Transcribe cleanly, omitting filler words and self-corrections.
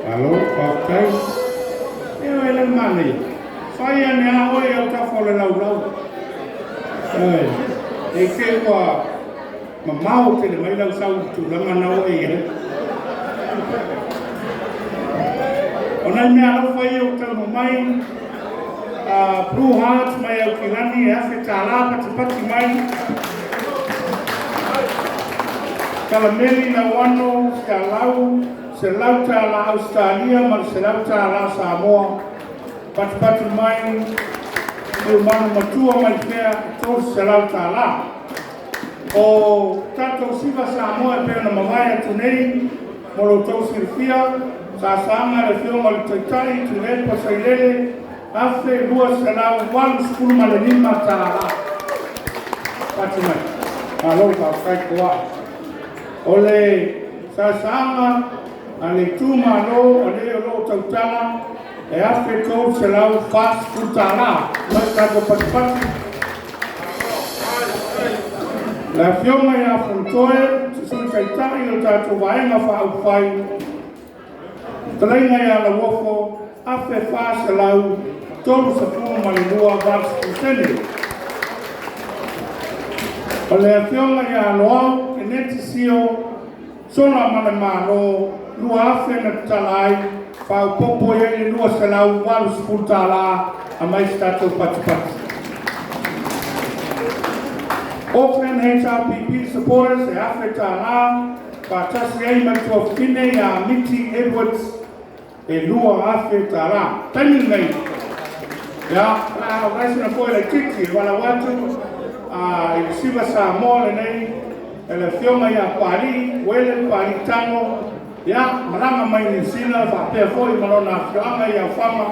Malo faafetai. Ia e le manaia, fai ane lava oe i autafa o le laulau. Ioe. Ne i te i ua mamao tele mai lau sau i le tulaga lena ua e i ai. O nai meaalofa ia ua taunuu mai, Blue Heart mai Aukilani e $1,000 patipati mai. Kalameli Lauano Sealau, $100 Ausetalia ma le $100 Samoa patipati mai. Tiumalu Matua mai Fea, $300. O tatou Siva Samoa e pei ona mavae atu nei mo lo outou silafia, sasaga le afioga i le Taitai Tuilaepa Sailele, $1,285 pati mai. Malo faafetai toa. O le sasaga a le itumalo o le o lo o tautala e $1,340 mai tatou patipati. Le afioga ia Fonotoe, Sui Taitai o le tatou Vaega Faaupufai, fetalaiga ia Lauofo, $1,432.80. O le afioga ia Loau Keneti Sio Sola ma le Malo, 2,000 na tatala ai, faaopoopo i ai le $280 aumai se tatou patipati. Auckland HRPP supporters e $1,000, faatasi ai ma le tuafafine ia Miti Edwards e $2,000. Taimi lenei, ia, o le a sina foe laitiiti e valaau atu i le Siva Samoa lenei e le afioga ia Papalii, Uele Papalii Tago, ia, malaga mai Niu Sila faapea foi ma lona afioaga i Aufaga.